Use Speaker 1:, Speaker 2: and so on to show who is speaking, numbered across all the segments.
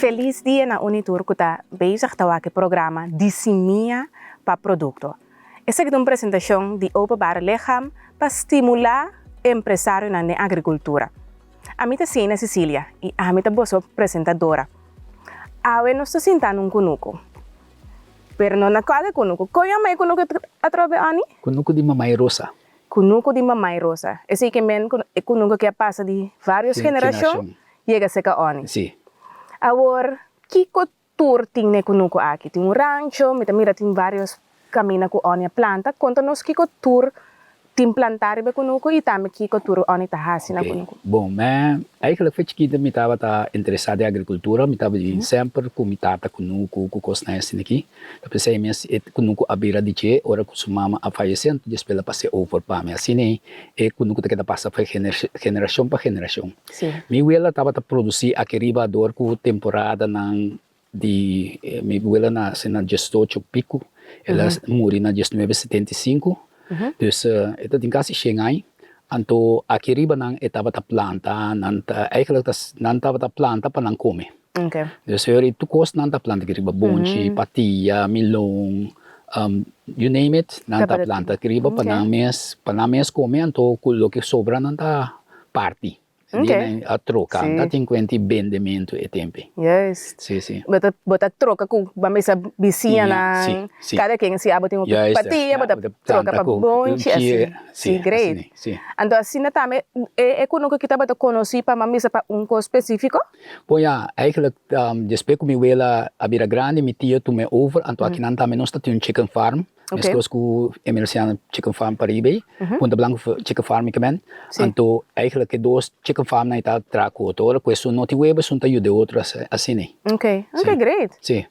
Speaker 1: Felis dia na un i tur ku ta bezig ta wak e programa Di Simia pa Produkto. Esaki ta un presentashon di Openbare Lichaam pa stimulá empresarionan den agrikultura. Ami ta Siena Cecilia i ami ta boso presentadora. Awe nos ta sinta na un kunuku. Pero no na kualke kunuku. Kon yama e kunuku atrobe, Onnie?
Speaker 2: Kunuku di Mamai Rosa.
Speaker 1: Kunuku di Mamai Rosa. Esei ke men ku e kunuku ke a pasa di vários generashon yega serka Onnie.
Speaker 2: Sí.
Speaker 1: Awor, kiko tur tin na e kunuku aki? Tin un rancho, mi ta mira tin vários kaminda ku Onnie a planta. Konta nos kiko tur tin plantá riba e kunuku i tambe kiko tur Onnie ta hasi na kunuku.
Speaker 2: Bon, mi eigenlijk for chikito mi tabata interesá den agrikultura, mi tabata bin semper ku mi tata kunuku ku kosnan asina aki. Ta p'esei mes e kunuku a bira di dje ora ku su mama a fayesé, anto despues el a pas'é over pa mi. Asina ei e kunuku ta keda pasa for generashon pa generashon. Mi wela tabata produsí aki riba dor ku temporadanan di mi wela nase na diesocho piku, el a muri na diesnuebe setenta i sinku, dus e ta tin kasi shen aña. Anto aki riba nan e tabata planta, nan ta eigenlijk ta nan tabata planta pa nan kome. Dus e tur kos nan ta planta aki riba, bonchi, patia, milon, you name it, nan ta planta aki riba pa nan mes pa nan mes kome anto ku loke sobra nan ta parti. Di a troka, ta tin kuenta di bendementu e tempe.
Speaker 1: Juist.
Speaker 2: Si, si.
Speaker 1: Bo ta, bo ta troka ku ban bisa bisiñanan,
Speaker 2: Si, si.
Speaker 1: kada ken si abo tin un
Speaker 2: Juist,
Speaker 1: patia, bo ta
Speaker 2: bo ta
Speaker 1: troka
Speaker 2: planta
Speaker 1: pa
Speaker 2: ku
Speaker 1: bonchi,
Speaker 2: bonchi,
Speaker 1: asi. Si,
Speaker 2: si,
Speaker 1: great.
Speaker 2: asina, si.
Speaker 1: Anto asina tambe e e kunuku ki tabata konosí pa ban bisa pa un kos spesífiko?
Speaker 2: Bon ya, eigenlijk despues ku mi wela a bira grandi, mi tio tum'é over, anto akinan tambe nos ta tin un chicken farm. Meskos ku Emerciano Chicken Farm pariba ei, Punta Blanco Chicken Farm i kimen. Anto eigenlijk e dos chicken farmnan ei ta traha ku otro. Ora ku esun no tin webo esun ta yuda e otro asina ei.
Speaker 1: Ok, ok great.
Speaker 2: Si.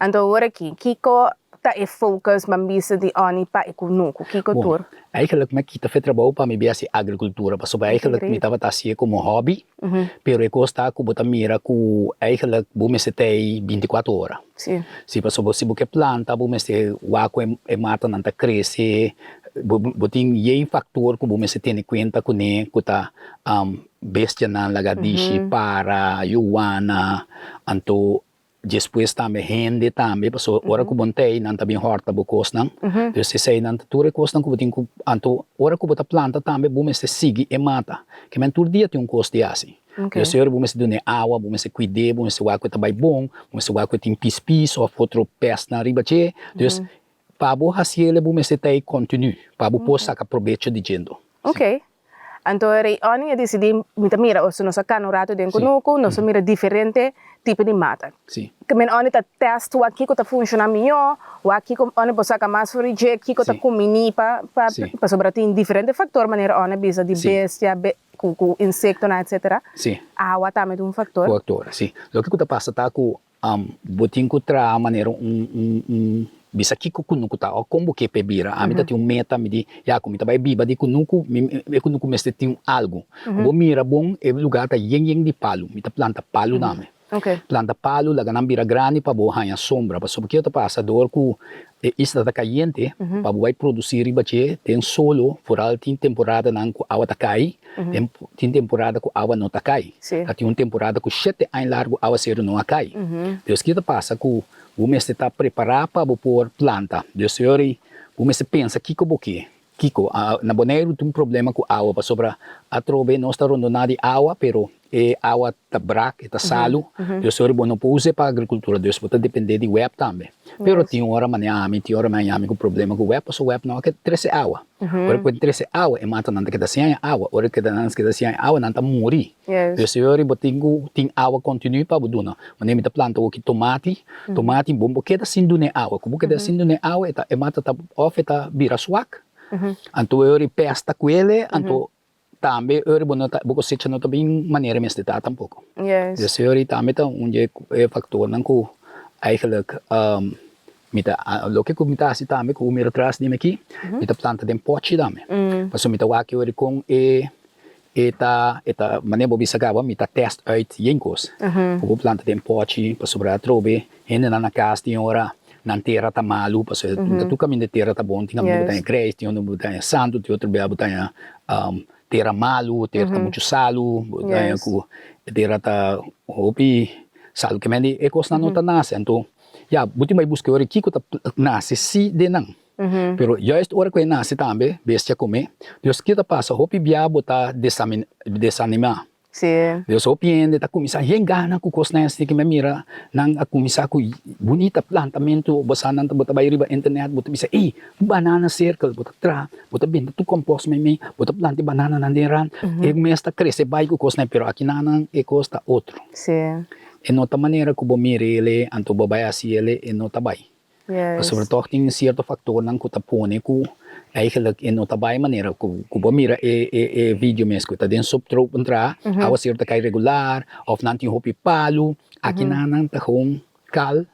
Speaker 1: Anto awor aki, kiko ta e focus ban bisa di Onnie pa e kunuku? Kiko
Speaker 2: Bon,
Speaker 1: tur?
Speaker 2: eigenlijk mi a kita fe trabou pa mi bin hasi agrikultura pasobra eigenlijk mi tabata hasié komo hobby. Pero e kos ta ku bo ta mira ku eigenlijk bo mester ta ei bintikuatro ora. Si, pasobra si bo ke planta bo mester wak ku e matanan ta krese, bo tin yen faktor ku bo mester tene kuenta kuné ku ta bestianan lagadishi, para, yuwana, anto Despues tambe hende tambe, pasobra ora ku bo no ta ei nan ta bin hòrta bo kosnan. Dus eseinan ta tur e kosnan ku bo tin ku, anto ora ku bo ta planta tambe bo mester sigui e mata. Ke men tur dia tin un kos di hasi. Dus e ora bo mester dun'é awa, bo mester kuid'é, bo mester wak ku e ta bai bon, bo mester wak ku e tin pispis òf otro pèstnan riba dje. Dus pa bo hasiel bo mester ta ei kontinu pa bo por saka probecho di djento.
Speaker 1: Ok. Anto e rei Oni a disidí, Mi ta mira, osea nos a kana un ratu den kunuku, nos a mira diferente tipo di mata. Ke men Oni ta tèst wak kiko ta funshoná mihó, wak kiko Oni por saka mas for di dje, kiko ta kuminí pa pa pasobra tin diferente faktor manera Oni a bisa di bestia, ku ku insektonan etsetera. Awa tambe ta un faktor.
Speaker 2: Faktor, si. Loke ku ta pasa ta ku Bo tin ku traha manera un un un bisa kiko kunuku ta o kon bo ke p'e bira. Ami ta tin un meta, mi di ya ku mi ta bai biba di kunuku, mi e kunuku mester tin algu. Ku bo mira bon e lugar ta yen yen di palu, mi ta planta palu tambe. Planta palu laga nan bira grandi pa bo haña sombra, pasobra kiko ta pasa dor ku e isla ta kayente pa bo bai produsi riba dje den solo, foral tin temporadanan ku awa ta kai. Tin temporada ku awa no ta kai. Ta tin un temporada ku shete aña largu awaseru no a kai. Dus ki ta pasa ku bo mester ta prepará pa bo por planta. Dus yori bo mester pensa kiko bo ke. Kiko? Na Boneiru tin un problema ku awa pasobra atrobe nos ta rondoná di awa pero e awa ta brak, e ta salu. Dus yori bo no por us'é pa agrikultura. Dus bo ta dependé di wèp tambe. Pero tin ora manera ami, tin ora mi haña mi ku problema ku wèp pasobra wèp no a ke trese awa. Ora ku e trese awa e matanan ta keda sin haña awa, ora ku nan keda sin haña awa nan ta muri. Dus e ora bo tin ku tin awa kontinu pa bo duna. Manera mi ta planta hoki tomati, tomati bo bo keda sin duna e awa, ku bo keda sin duna e awa e ta e mata ta òf e ta bira swak, anto e ora e pèst ta kuele, anto Tambe ora bo no ta bo kosecha no ta bin manera mester ta tampoco. Dus e ora tambe ta un dje e factornan cu eigenlijk mi ta loke cu mi ta haci tambe cu mira tras di mi aki mi ta planta den pochi tambe. Pasobra mi ta wak e ora con e e ta e ta manera bo bisa caba mi ta test uit yen cos. Cu bo planta den pochi pasobra atrobe Hendenan na kas tin ora nan tera ta malu pasobra no ta tur kaminda tera ta bon, tin kaminda bo ta haña grijs, tin unda bo ta haña santu, tin otro bia bo ta haña tera malu, tera ta muchu salu, bo ta haña ku e tera ta hopi. Salu ke men di e kosnan no ta nase. Anto ya bo tin bai buska e ora kiko ta nase si den nan. Pero juist ora ku e nase tambe bestia kome. Dus kiko ta pasa hopi bia bo ta desanima. Dus hopi hende ta kuminsá yen gana ku kosnan asina ke mi a mira nan a kuminsá ku bunita plantamentu bo sa nan bo ta bai riba internet bo ta bisa ey un banana circle bo ta traha bo ta benta tur compost meimei bo ta planta e banananan den rand e mes ta krese bai ku kosnan pero akinanan e kos ta otro. E no ta manera ku bo mira ele anto bo bai hasi ele e no ta bai. Pasobra tòg tin sierto faktornan ku ta pone ku eigenlijk e no ta bai manera ku bo mira e e video mes ku ta den subtropen traha awaseru ta kai regular òf nan tin hopi palu aki nan nan ta gewoon kal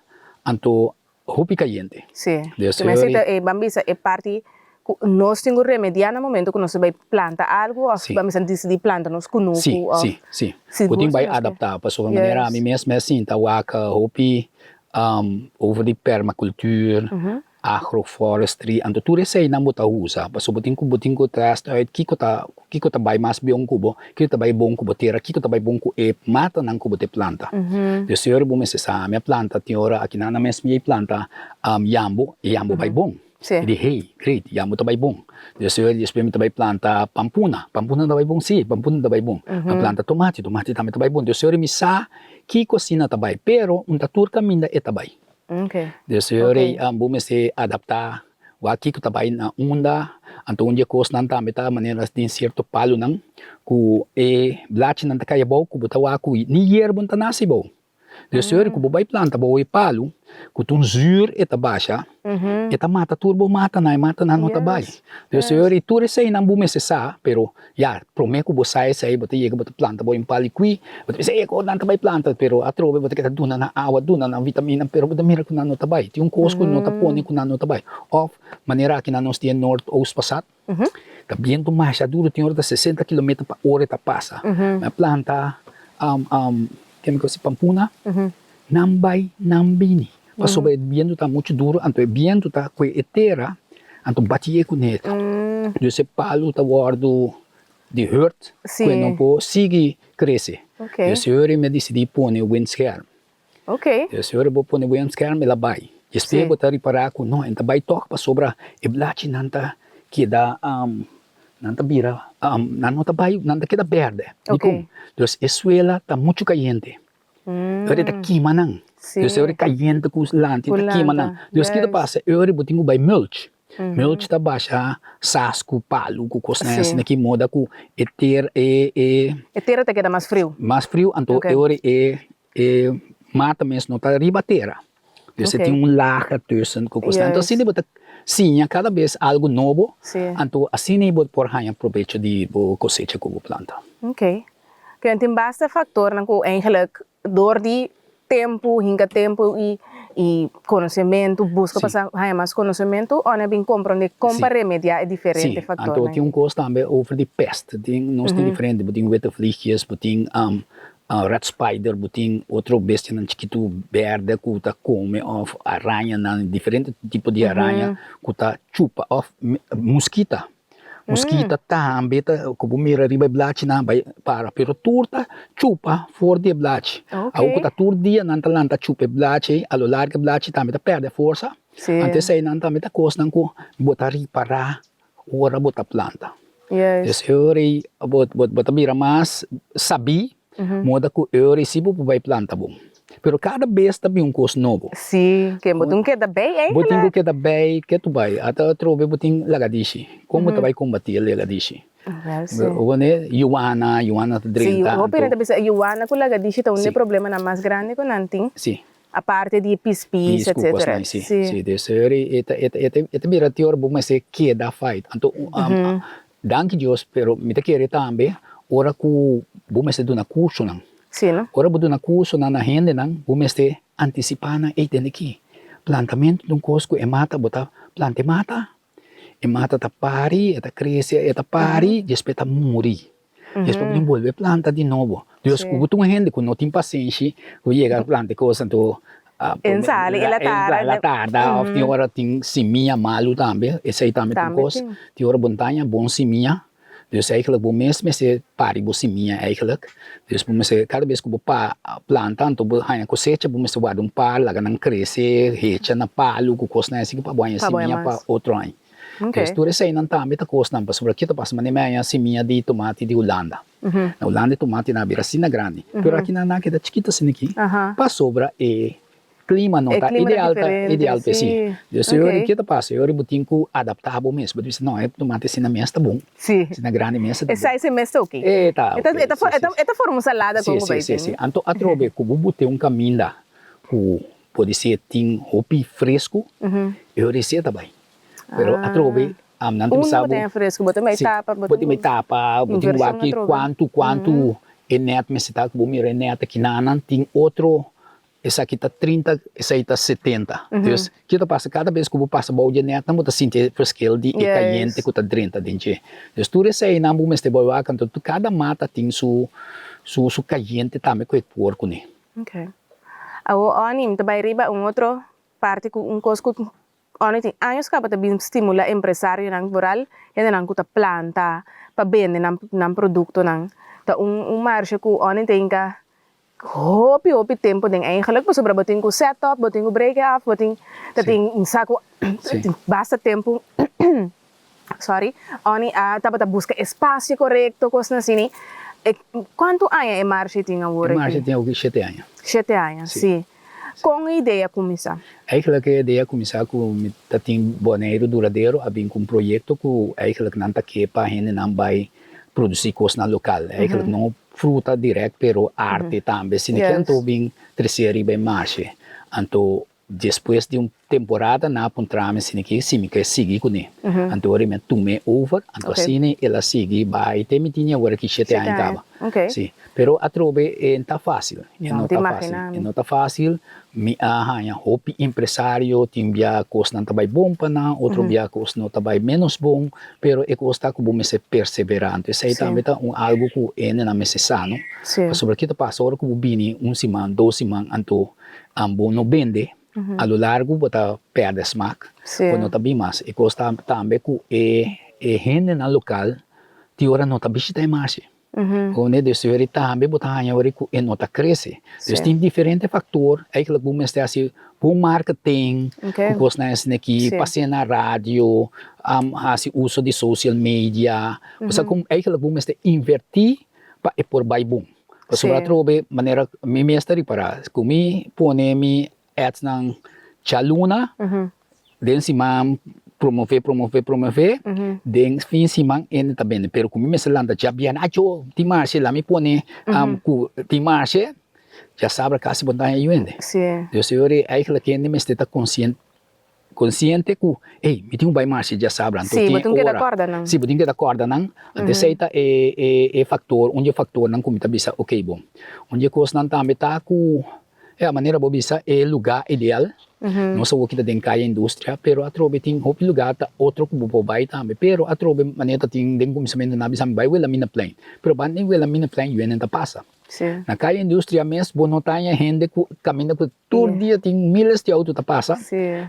Speaker 2: anto hopi kayente.
Speaker 1: Sí, te mester ta e ban bisa e parti ku nos tin ku remediá na momento ku nos ta bai planta algu òf ban bisa disidí planta nos kunuku
Speaker 2: Sí,
Speaker 1: òf
Speaker 2: sí, sí. Bo tin bai adaptá pasobra manera ami mes mi a sinta wak hopi Over di permacultuur, agroforestry, anto tur eseinan bo ta usa pasobra bo tin ku bo tin ku test uit kiko ta kiko ta bai mas bion ku bo, kiko ta bai bon ku bo tera, kiko ta bai bon ku e matanan ku bo te planta. Dus e ora bo mester sa mi a planta tin ora akinan nan mes mi a planta yambo, e yambo bai bon. Mi di hey, great, yambo ta bai bon. Dus e ora despues mi ta bai planta pampuna, pampuna ta bai bon? Si, pampuna ta bai bon. Mi a planta tomati, tomati tambe ta bai bon. Dus e ora mi sa Kiko asina ta bai, pero un ta tur kaminda e ta bai. Dus e ora ei bo mester adaptá wak kiko ta bai na unda, anto un di e kosnan tambe ta manera tin sierto palunan ku e blachinan ta kai abou ku bo ta wak ku ni yerba no ta nase abou. Dus e ora ku bo bai planta bou e palu ku ta un zuur e ta basha, e ta mata tur bo matanan, e matanan no ta bai. Dus e ora ei tur eseinan bo mester sa, pero Ya, promé ku bo sa esei, bo ta yega, bo ta planta bo un pal di kui, bo ta bisa, e ku nan ta bai planta, pero atrobe bo ta keda duna nan awa, duna nan vitamina, pero bo ta mira ku nan no ta bai. Tin un kos ku no ta pone ku nan no ta bai. Òf, manera aki nan nos tin e Noord Oost Pasat, ta bientu masha duru, tin ora ta sesenta kilometer pa ora e ta pasa. Mi a planta, ke mi kosi, pampuna, nan bai, nan bini, pasobra e bientu ta muchu duru, anto e bientu ta kue e tera, Anto batié ku neta. Dus e palu ta wòrdu di hùrt ku e no por sigui krese. Dus e ora mi a disidí pone windscherm. Dus e ora bo pone windscherm el a bai. Despues bo ta ripará ku no, e ta bai tòg pasobra e blachinan ta keda, nan ta bira, nan no ta bai, nan ta keda bèrdè. Dikon? Dus e suela ta muchu kayente. Ora e ta kima nan. Dus e ora e kayente ku lanti ta kima nan. Dus ki ta pasa? E ora bo tin ku bai mulch. Mulch ta basha sas ku palu ku kosnan asina ki moda ku e ter e e.
Speaker 1: E tera ta keda mas friu.
Speaker 2: Mas friu anto e ora e e mata mes no ta riba tera. Dus e tin un laag ertussen ku kosnan. Anto asina bo ta siña kada bes algu nobo. Anto asina bo por haña probecho di bo kosecha ku bo planta.
Speaker 1: Ok. Ken tin basta factornan cu eigenlijk door di tempo, hinca tempo y y conocemento, busca pa sa haya mas conocemento, ora bin comprende con pa remedia e diferente factornan.
Speaker 2: Anto tin un cos tambe over di pest, tin nos tin diferente, bo tin witte vliegjes, bo tin red spider, bo tin otro bestianan chikitu berde cu ta come of arañanan, diferente tipo di araña cu ta chupa of muskita. Muskita tambe ta ku bo mira riba e blachinan bai para pero tur ta chupa for di e blachi. Awo ku ta tur dia nan ta lanta chupa e blachi a lo largo e blachi tambe ta perde forsa. Anto esei nan tambe ta kosnan ku bo ta ripará ora bo ta planta. Des e ora ei bo ta bira mas sabí Moda ku eur i si bo por bai planta bon. Pero kada bes ta bin un kos nobo.
Speaker 1: Si, ke bo tin keda bei
Speaker 2: eigenlijk. Bo tin ku keda bei, ke tu bai. Ata atrobe bo tin lagadishi. Kon bo ta bai kombatí e lagadishi?
Speaker 1: Wel si.
Speaker 2: Wanneer yuana, yuana ta drenta.
Speaker 1: Si, hopi hende ta bisa yuana ku lagadishi ta un di e problemanan mas grandi ku nan tin.
Speaker 2: Si.
Speaker 1: Aparte di pispis,
Speaker 2: Pis ku
Speaker 1: etcetera.
Speaker 2: kosnan, si. Si, dus eur e ta e ta e ta bira te ora bo mester keda fight. Anto Danki Dios, pero mi ta kere tambe ora ku bo mester duna kursonan.
Speaker 1: Sí, no?
Speaker 2: Ora bo duna kursonan na hendenan, bo mester antisipá nan, ey tende aki, plantamentu ta un kos ku e mata, bo ta planta e mata, e mata ta pari, e ta krese, e ta pari, despues e ta muri. Despues bo tin bolbe planta di nobo. Dios ku bo ta un hende ku no tin pasenshi, ku yega planta e kos anto
Speaker 1: En sali el a tarda.
Speaker 2: El a tarda of tin ora tin simia malu tambe, esei tambe ta un kos. Tin ora bo no ta haña bon simia. Dus eigenlijk bo mes mester pari bo simia eigenlijk. Dus bo mester kada bes ku bo pa planta anto bo haña kosecha bo mester warda un par laga nan krese hecha na palu ku kosnan asina pa bo haña simia pa otro aña. Dus tur eseinan tambe ta kosnan pasobra ke ta pasa manera mi haña simia di tomati di Hulanda. Na Hulanda e tomatinan a bira asina grandi pero aki nan a keda chikito asina aki pasobra e clima no ta ideal ta ideal pa esei. Dus e ora ke ta pasa e ora bo tin ku adapta bo mes bo ta bisa no e tomati asina mes ta bon asina grandi mes ta bon.
Speaker 1: E size mes ta oke.
Speaker 2: E ta oke si
Speaker 1: si. E ta forma un salada kon ku bai
Speaker 2: tin. Si si si anto atrobe ku bo bute un kaminda ku podise tin hopi fresku e ora esei ta bai pero atrobe nan ta bisa
Speaker 1: bo. Unda bo tin fresku bo tin bai tapa
Speaker 2: bo tin bai tapa bo tin wak kuantu kuantu e net mester ta ku bo mira e net akinanan tin otro Esaki ta 30, esei ta 70. Dus, kiko ta pasa? Kada bes ku bo pasa bou dje nètnan bo ta sinti e verschil di e kayente ku ta drenta den dje. Dus tur eseinan bo mester bai wak, anto kada mata tin su su su kayente tambe ku e por kuné.
Speaker 1: Okay. Awor Onnie, mi ta bai riba un otro parti ku un kos ku Onnie tin años kaba ta bin stimula empresarionan vooral hendenan ku ta planta pa bende nan nan produktonan. Ta un un marshe ku Onnie tin ka Hopi hopi tempo den eigenlijk pasobra bo tin ku set up, bo tin ku break e af, bo tin ta tin un sa ku tin basta tempo sorry Onnie a tabata buska espacio korekto kosnan asini. E kuantu aña e marshe tin awor
Speaker 2: aki? E marshe tin awor shete aña.
Speaker 1: Shete aña, si. Kon e idea a kuminsá?
Speaker 2: Eigenlijk e idea a kuminsá ku mi ta tin Boneiru Duradero a bin ku un proyekto ku eigenlijk nan ta ke pa hendenan bai produsí kosnan lokal. Eigenlijk no Fruta direct pero arte tambe si ke anto bin trece riba e marshe anto despues di un temporada nan a puntra mi si ke si mi ke sigui cune anto ora mi a tume over anto asina el a sigui bay te mi tini awor aki shete aña caba si pero atrobe e ta facil e no ta facil e no ta facil Mi a haña hopi empresario, tin bia kosnan ta bai bon pa nan, otro bia kos no ta bai ménos bon, pero e kos ta ku bo mester perseverá. Anto esei tambe ta un algu ku hendenan mester sa, no? Pasobra ke ta pasa ora ku bo bini un siman, dos siman, anto bo no bende, a lo largu bo ta pèrdè smak, bo no ta bin mas. E kos ta tambe ku e hendenan lokal tin ora no ta bishita e marshe. Pone dus weri tambe bo ta haña weri ku e no ta krese. Dus tin diferente faktor eigenlijk bo mester hasi bon marketing ku kosnan esei aki, pas'é na radio, hasi uso di social media. Osea ku eigenlijk bo mester invertí pa e por bai bon. Pasobra atrobe manera mi mes ta ripará ku mi pone mi adsnan djaluna den siman promove promove promove den fin siman hende ta bende pero ku mi mester lanta djabièrnè ajo tin marshe la mi pone ku tin marshe djasabra kasi bo ta haña yu hende dus e ora ei eigenlijk hende mester ta konsiente konsiente ku ey mi tin ku bai marshe djasabra anto tin e ora si bo tin keda kòrda nan anto esei ta e e faktor un di e faktornan ku mi ta bisa okay bon un di e kosnan tambe ta ku E manera bo bisa e lugá ideal, nos awor kita den Kaya Industria, pero atrobe tin hopi lugá ta otro ku bo por bai tambe, pero atrobe manera ta tin den kuminsamentu nan a bisa mi bai Wilhelminaplein, pero banda di Wilhelminaplein yuenen ta pasa. Na Kaya Industria mes bo no ta haña hende ku kaminda ku tur dia tin miles di outo ta pasa,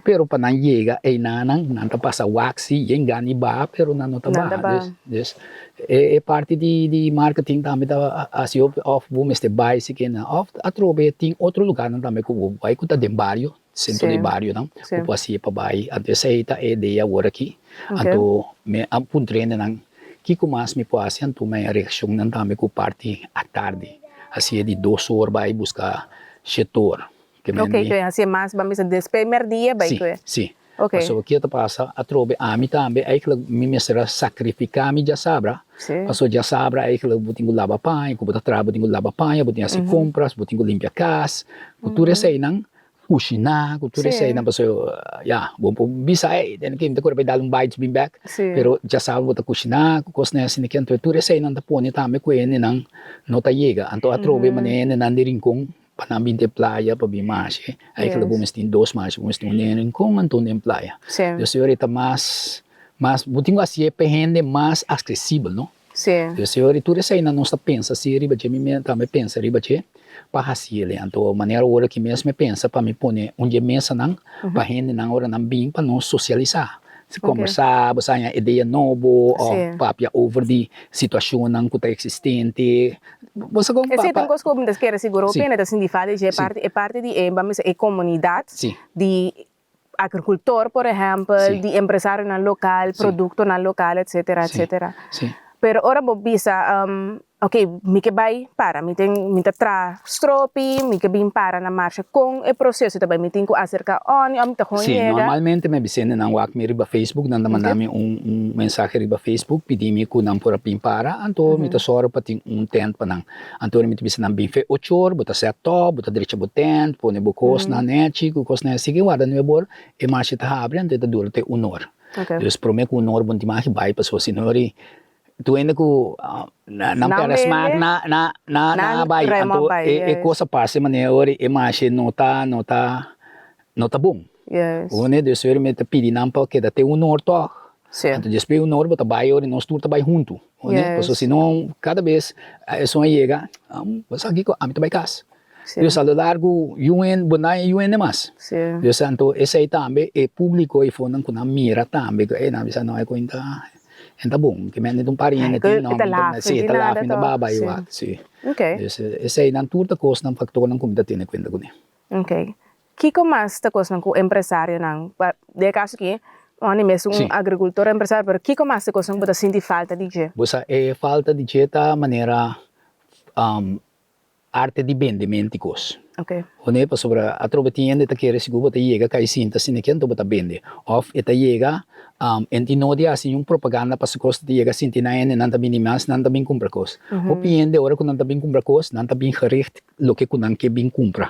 Speaker 2: pero pa nan yega einanan nan ta pasa wak si yen gana i baha pero nan no ta baha. Dus e parti di marketing tambe ta hasi hopi of bo mester bai sikier of atrobe tin otro lugarnan tambe ku bo bai ku ta den bario, sentro di barionan ku bo hasié pa bai anto esei ta e idea awor aki anto mi a puntra hendenan kiko mas mi por hasi anto mi a reakshonnan tambe ku parti atardi hasié di dos or bai buska shete or.
Speaker 1: Ok, ku e hasié mas ban bisa despues merdia bai ku e.
Speaker 2: Si, si. Pasobra kiko ta pasa atrobe ami tambe eigenlijk mi mester a sacrifica mi djasabra pasobra djasabra eigenlijk bo tin ku laba paña ku bo ta traha bo tin ku laba paña bo tin hasi compras bo tin ku limpia kas ku tur eseinan kushina ku tur eseinan pasobra ya bo por bisa ey den ke mi ta kore pa dal un bites bin bek pero djasabra bo ta kushina ku kosnan asina anto tur eseinan ta pone tambe ku hendenan no ta yega anto atrobe manera hendenan di Rincon Pa nan bin den playa pa bin marshe, eigenlijk bo mester tin dos marshe, bo mester tin un den Rincon anto un den playa. Dus e ora ta mas, mas, bo tin ku hasié pa e hende mas aksesibel, no? Dus e ora tur eseinan nos ta pensa si riba dje, mi tambe pensa riba dje pa hasiel. Anto manera ora ki mes mi pensa pa mi pone un dje mesanan pa hendenan ora nan bin pa nos sosialisá. Kombersá, bo sa haña idea nobo òf papia over di situashonnan ku ta eksistente. Bo sa kon
Speaker 1: Esei ta un kos ku mi ta kere sigur hopi hende ta sinti falta di dje, e parti di e, ban bisa, e komunidat di agrikultor por ehèmpel, di empresarionan lokal, produktonan lokal, etsetera, etsetera. Pero ora bo bisa Ok, mi ke bai para, mi tin, mi ta traha stropi, mi ke bin para na marsha, kon e proseso ta bai? Mi tin ku aserka òni òf mi ta kon
Speaker 2: Sí,
Speaker 1: yega?
Speaker 2: normalmente mi bisa hende nan wak mi riba Facebook, nan ta manda mi un un mensahe riba Facebook pidi mi ku nan por a bin para, anto mi ta sòru pa tin un tent pa nan. Anto mi ta bisa nan bin fe ocho or, bo ta sèt tòp, bo ta drecha bo tent, pone bo kosnan nechi, ku kosnan así, warda nuebe or e marsha ta habri, anto e ta dura te un or. Dus prome ku un or bo no tin maki bai pasobra si no ri Tu hende ku nan pèrdè smak na na na na bai anto e kos a pasa e manera ora e mashe no ta no ta no ta bon unda dus ora mi ta pidi nan pa keda te un or tòg anto despues un or bo ta bai ora nos tur ta bai huntu pasobra si no kada bes esun a yega bo sa kiko ami ta bai kas dus a lo largu yu hende bo no haña yu hende mas dus anto esei tambe e publiko e fonan ku nan mira tambe ku nan a bisa no e kuenta En ta bon, ke men un par hende tin no, si, ta laf, mi ta baba i wak, si. Dus eseinan tur ta kosnan, faktornan ku mi ta tene kuenta kuné.
Speaker 1: Ok. Kiko mas ta kosnan ku empresarionan, den e kaso aki, Ronnie mes un agrikultor empresario, pero kiko mas ta kosnan ku bo ta sinti falta di dje?
Speaker 2: Bo sa e falta di dje ta manera Arte di bende menti kos. Hone pasobra atrobe tin hende ta kere sigur bo ta yega kai sinta asina ke anto bo ta bende. Of e ta yega en tin no di hasi niun propaganda pa su kos ta yega sinti nan hende nan ta bini mas nan ta bin kumpra kos. Hopi hende ora ku nan ta bin kumpra kos nan ta bin gericht loke ku nan ke bin kumpra.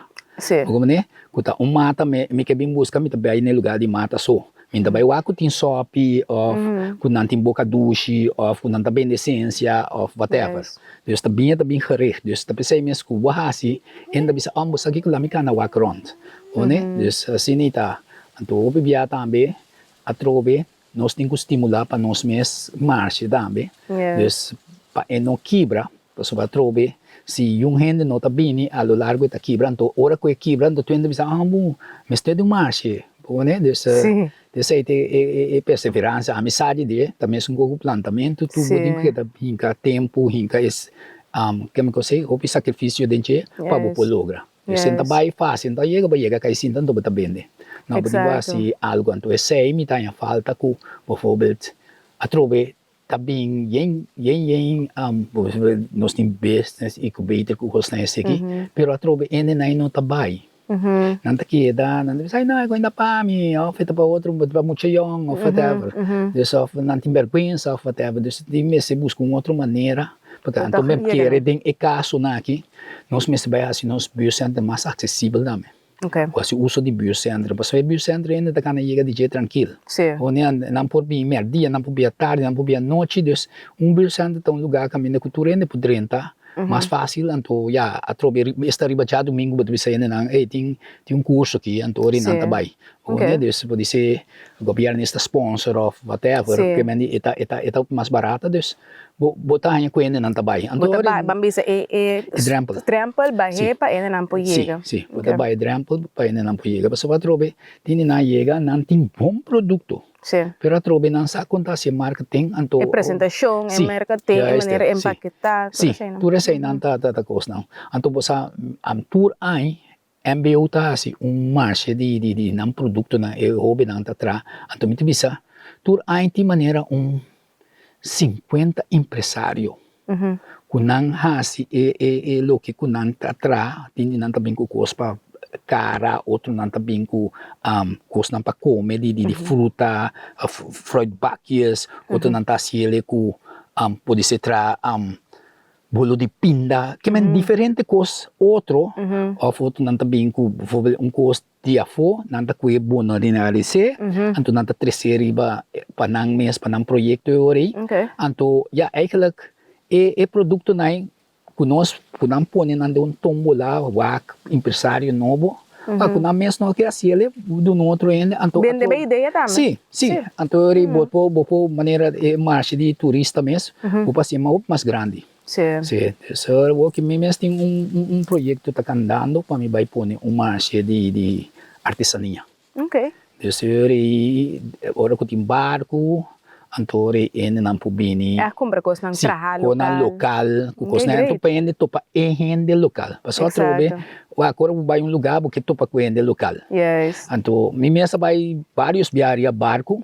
Speaker 2: Bo komprende? Ku ta un mata mi ke bin buska mi ta bai na e lugar di mata so. Mi ta bai wak ku tin sopi of ku nan tin boka dushi of ku nan ta bende esensia of whatever. Dus ta bin e ta bin gericht. Dus ta p'esei mes ku bo hasi hende ta bisa oh bo sa kiko la mi kana wak rond. One? Dus asina i ta. Anto hopi bia tambe atrobe nos tin ku stimula pa nos mes marshe tambe. Dus pa e no kibra pasobra atrobe si yun hende no ta bini a lo largo e ta kibra anto ora ku e kibra anto tur hende ta bisa ah bo mester di un marshe. Bo dus esei ta e perseveransia. Ami sa di dje ta mesun ku plantamentu tur bo tin ku keda hinka tempu hinka es keme ku esei hopi sakrifisio den dje pa bo por logra. Esei no ta bai fasil no ta yega bo yega kai sinta anto bo ta bende. No bo tin ku hasi algu anto esei mi ta haña falta ku bijvoorbeeld atrobe Ta bin yen yen yen nos tin business y cu beter cu cosnan esaki pero atrobe hende nan no ta bay nan ta keda nan ta bisa ay no e ta pa mi of e ta pa otro ta pa mucha yong of whatever dus of nan tin berguensa of whatever dus tin mester busca un otro manera pasobra anto mi kere den e casonan aki nos mester bay haci nos buurtcenter mas accesibel tambe. Ku hasi uso di buurtcentrum pasobra e buurtcentrum hende ta kana yega di dje trankil. Hone nan por bin merdia, nan por bin atardi, nan por bin anochi, dus un buurtcentrum ta un lugar kaminda ku tur hende por drenta mas fásil, anto ya atrobe esta riba djadumingu bo ta bisa hendenan ey tin un kurso aki anto ora nan ta bai. Hone dus podise gobièrnu esta sponsor òf whatever e ta e ta mas barata dus. Bo bo ta haña ku hendenan ta bai.
Speaker 1: Bo ta bai, ban bisa e e drèmpel. Drèmpel bah'é pa hendenan por yega.
Speaker 2: Si, si. Bo ta bai drèmpel pa hendenan por yega. Pasobra atrobe tin di nan yega, nan tin bon produkto.
Speaker 1: Si.
Speaker 2: Pero atrobe nan sa kon ta hasi e marketing, anto.
Speaker 1: E presentashon, e merkateng, e manera empaketá, tur eseinan.
Speaker 2: Si, tur eseinan ta ta kosnan. Anto bo sa, tur aña MBO ta hasi un marshe di di nan produktonan e hobennan ta traha, anto mi ta bisa tur aña tin manera un sinkuenta empresario ku nan hasi e e e loke ku nan ta traha, tin di nan ta bin ku kos pa kara, otronan ta bin ku kosnan pa kome di di fruta, fruitbakjes, otronan ta hasi ele ku podise traha. Bolo di pinda, ke men diferente kos otro of otro nan ta bin ku bijvoorbeeld un kos di afó nan ta kue bo no realis'é anto nan ta tres'é riba pa nan mes pa nan proyekto e ora ei anto ya eigenlijk e e produktonan ku nos ku nan pone nan den un tombola wak empresario nobo pa ku nan mes no ke hasiel duna otro hende anto
Speaker 1: Bende bo idea tambe.
Speaker 2: Si si anto ora bo por bo por manera e marshe di turista mes bo por hasi hopi mas grandi.
Speaker 1: Si.
Speaker 2: Si dus awor ki mi mes tin un un proyecto ta kandando pa mi bai pone un marshe di di artesania.
Speaker 1: Ok.
Speaker 2: Dus ora ora ku tin barku anto ora e hendenan por bini.
Speaker 1: E a kumpra kosnan traha
Speaker 2: lokal. Kosnan lokal ku kosnan anto pa hende topa e hende lokal. Pasobra atrobe wak ora bo bai un lugar bo ke topa ku hende lokal. Anto mi mes a bai varios bia riba barku.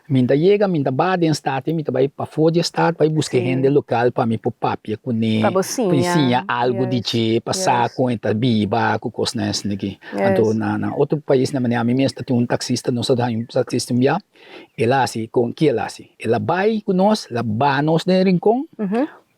Speaker 2: Mi ta yega mi ta ba den stad mi ta bai pafó di e stad bai buska e hende lokal pa mi por papia kuné.
Speaker 1: Pa bo siña.
Speaker 2: Siña algu di dje pa sa kon e ta biba ku kosnan esaki. Anto na na otro pais na manera mi mes ta tin un taxista nos a haña un taxista un bia el a hasi kon ki el a hasi el a bai ku nos el a baha nos den rincon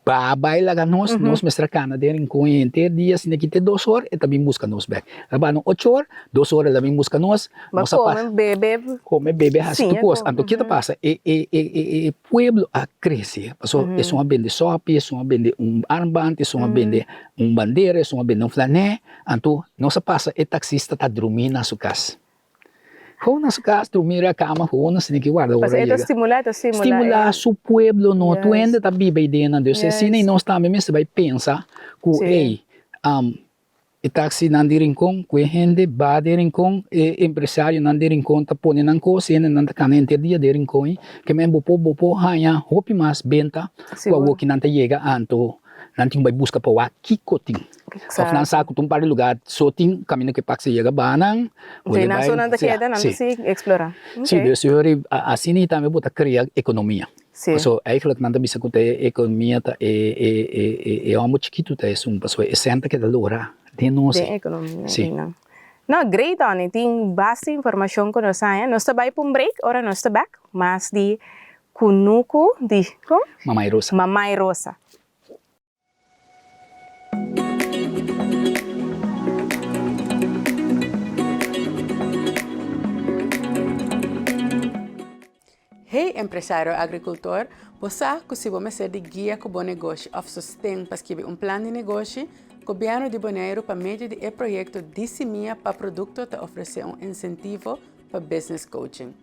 Speaker 2: baha bai laga nos nos mester a kana den rincon henter dia asina ki te dos or e ta bin buska nos bek el a baha nos ocho or dos or el a bin buska nos
Speaker 1: nos a pasa kome bebe
Speaker 2: kome bebe hasi tur kos anto ki ta pasa e e e e pueblo a krese pasobra esun a bende sopi esun a bende un armband esun a bende un bandera esun a bende un flanè. Anto nos a pasa e taxista ta drumi na su cas. Gewoon na su cas drumi riba cama gewoon nos tene ki warda ora
Speaker 1: Pasobra e ta
Speaker 2: yega.
Speaker 1: stimula, e ta stimula.
Speaker 2: Stimula su pueblo no, tur hende ta biba ei den nan. Dus asina i nos tambe mester bai pensa cu ey e taxinan di Rincon cu e hende ba den Rincon, e empresarionan di Rincon ta pone nan cos y hendenan ta cana henter dia den Rincon ei. Ke men bo por bo por haña hopi mas benta cu awoki nan ta yega anto. Nan tin bai buska pa wak kiko tin. Of nan sa ku ta un par di lugar so tin kaminda ku e pak sa yega ba nan.
Speaker 1: Sí, nan so nan ta keda, nan ta sigui eksplorá.
Speaker 2: Sí, dus yori asina i tambe bo ta krea ekonomia.
Speaker 1: Sí.
Speaker 2: Paso eigentlik nan ta bisa ku ta e ekonomia ta e e e e hòmber chikitu ta esun pasobra e sèn ta keda lora den nos.
Speaker 1: Den ekonomia. Sí. No, great Donny, tin basta informashon ku nos haña. Nos ta bai pa un break, ora nos ta bèk mas di Kunuku di kon?
Speaker 2: Mamai Rosa.
Speaker 1: Mamai Rosa.
Speaker 3: Hey empresario agricultor, bo sa cu si bo mester di guia cu bo negoshi of sosten pa skibi un plan di negoshi, Gobierno di Boneiru pa medio di e proyecto Di Simia pa Producto ta ofrece un incentivo pa business coaching.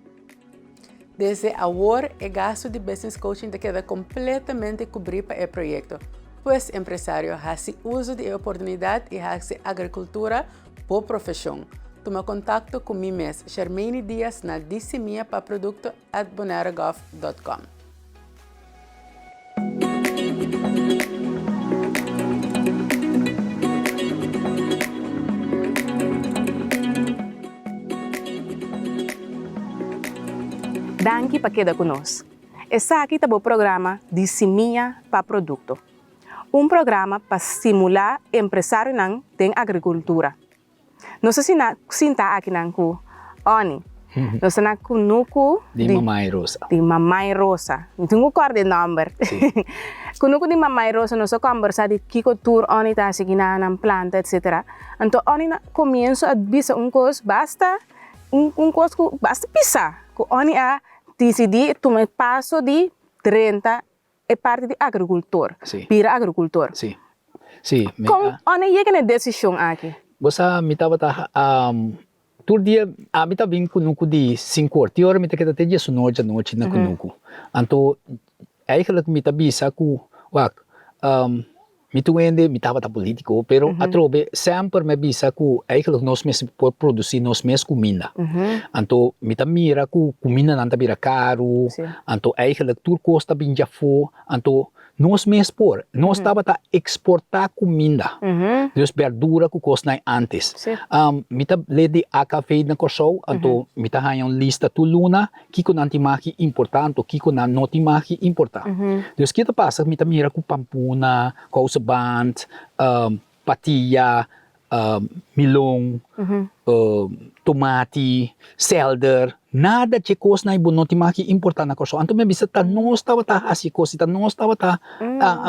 Speaker 3: Desde awor e gastu di business coaching ta keda kompletamente kubrí pa e proyekto. Pues empresario, hasi uso di e oportunidat i hasi agrikultura bo profeshon. Tuma kontakto ku mi mes, Shermaine Diaz na disimiapaprodukto at bonaeregov dot com.
Speaker 1: Danki pa keda ku nos. Esaki ta bo programa Di Simia pa Produkto. Un programa pa stimulá empresarionan den agrikultura. Nos ta sina sinta akinan ku Onnie. Nos ta na kunuku
Speaker 2: di Mamai Rosa.
Speaker 1: Di Mamai Rosa. Mi tin ku kòrda e nòmber. Kunuku di Mamai Rosa nos a kòmbersá di kiko tur Onnie ta hasi kinan nan planta etsetera. Anto Onnie na komienso a bisa un kos basta un un kos ku basta pisá ku Onnie a disidí tuma e paso di drenta e parti di agrikultor, bira agrikultor.
Speaker 2: Sí. Sí, mi
Speaker 1: Kon
Speaker 2: a.
Speaker 1: ora yega na e desishon aki?
Speaker 2: Bo sa mi tabata tur dia ami ta bin kunuku di sinku or, ti ora mi ta keda te diesunoor djanochi na kunuku. Anto eigenlijk mi ta bisa ku wak Mi tur hende, mi tabata politico, pero atrobe semper mi a bisa cu eigenlijk nos mester por produci nos mes cuminda. Anto mi ta mira cu cumindanan ta bira caro, anto eigenlijk tur cos ta bin djafo, anto nos mes por, nos tabata exporta cuminda, dus berdura cu cosnan antes. Mi ta lid di AKV na Corsou, anto mi ta haya un lista tur luna Kiko nan tin maki importá anto kiko nan no tin maki importá. Dus ke ta pasa mi ta mira ku pampuna, kouseband, patia, milon, tomati, selder, nada dje kosnan ei bo no tin maki importá na Kòrsou. Anto mi a bisa ta nos tabata hasi e kos i ta nos tabata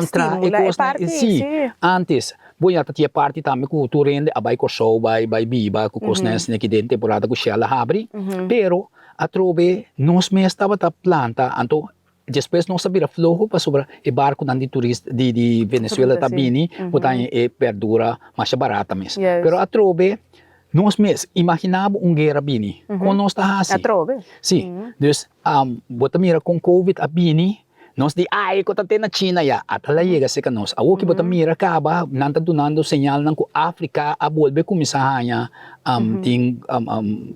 Speaker 2: traha e kosnan ei. Sí, antes. Bo ya ta tin e parti tambe ku tur hende a bai Kòrsou bai bai biba ku kosnan asina ki den temporada ku Shell a habri, pero atrobe nos mes tabata planta anto despues nos a bira floho pasobra e barkunan di turista di di Venezuela ta bini bo ta haña e berdura masha barata mes pero atrobe nos mes imagina bo un guera bini kon nos ta hasi
Speaker 1: Atrobe
Speaker 2: si dus bo ta mira kon covid a bini. Nos di ai ku ta te na China ya, ata la yega serka nos. Awor ki bo ta mira kaba nan ta dunando señalnan ku Afrika a bolbe kuminsá haña tin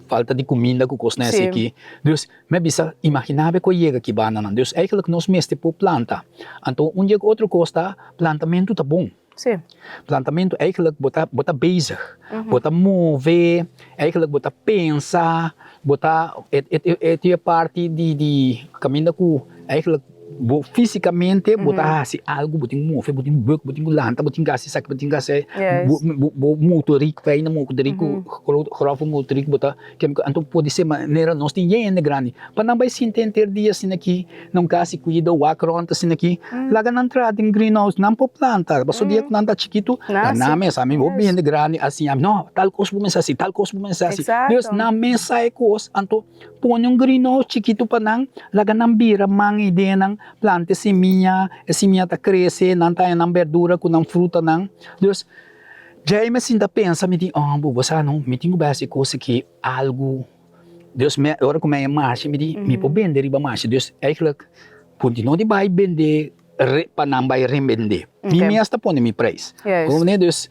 Speaker 2: falta di kuminda ku kosnan así aki. Dus mi a bisa imaginá bo ku a yega aki bandanan. Dus eigenlijk nos mester por planta. Anto un dje ku otro kos ta plantamentu ta bon. Plantamentu eigenlijk bo ta bo ta bezig, bo ta move, eigenlijk bo ta pensa, bo ta e e e parti di di kaminda ku eigenlijk bo físikamente bo ta hasi algu, bo tin ku move, bo tin ku buk, bo tin ku lanta, bo tin ku hasi esaki, bo tin ku hasi bo bo motoriek, fijne motoriek, grove motoriek bo ta Anto podi ser manera nos tin hende grandi pa nan bai sinti henter dia asina aki na un kas di kuido wak rond asina aki laga nan traha den greenhouse nan por planta pasobra dia ku nan ta chikitu ta nan mes ami hopi hende grandi a siña no tal kos bo mester hasi tal kos bo mester hasi dus nan mes sa e kos anto pone un greenhouse chikitu pa nan laga nan bira man i denan planta e simia e simia ta krese nan ta haña nan berdura ku nan frutanan dus. Djei mi a sinta pensa, mi di, oh, bo sa no, mi tin ku bai hasi kos aki algu. Dus mi, ora ku mi a e marshe, mi di, mi por bende riba marshe. Dus eigenlijk, punti no di bai bende re, pa nan bai rebende. Mi mes ta pone mi prijs. Comprende? Dus,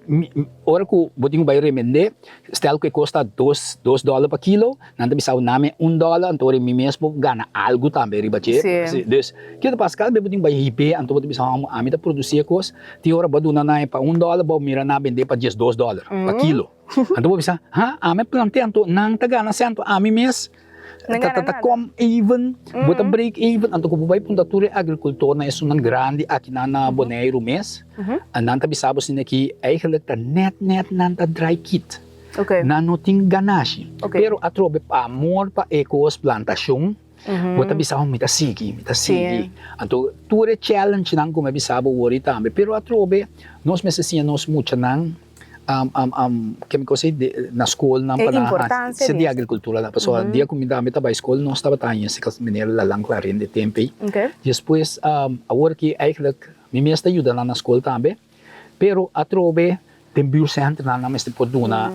Speaker 2: mi, ora ku bo tin ku bai rebende, stel ku e kos ta dos, dos dòler pa kilo, Nan ta bisa bo name un dòler, anto ora mi mes por gana algu tambe riba dje.
Speaker 1: Sí.
Speaker 2: Dus, kiko ta pasa? Kada bes bo tin bai hib'é, anto bo ta bisa, hòmber, ami ta produsí e kos, tin ora bo a duna nan e pa un dòler, bo mira nan a bend'é pa diesdos dòler pa kilo. Anto bo bisa, ha, ami a plant'é, anto nan ta gana sèn, anto ami mes
Speaker 1: No
Speaker 2: ta
Speaker 1: gana
Speaker 2: ta ta
Speaker 1: nada.
Speaker 2: kom even, bo ta break even. Anto ku bo bai punta tur e agrikultornan, esunnan grandi akinan na Boneiru mes, nan ta bisa bo asina ki eigenlijk ta nèt nèt nan ta drai kit. Nan no tin ganashi. Pero atrobe pa amor pa e kos plantashon, bo ta bisa, oh, mi ta sigui, mi ta sigui. Anto tur e challengenan ku mi a bisa bo wori tambe. Pero atrobe nos mester siña nos muchanan ke mi kosa na skolnan pa nan hasi di agrikultura. Pasobra dia ku mi tambe ta bai skol nos tabata haña esei manera Lalan Clarin di tempu ei. Despues awor ki eigenlijk mi mes ta yuda nan na skol tambe. Pero atrobe den buurtcenternan nan mester por duna,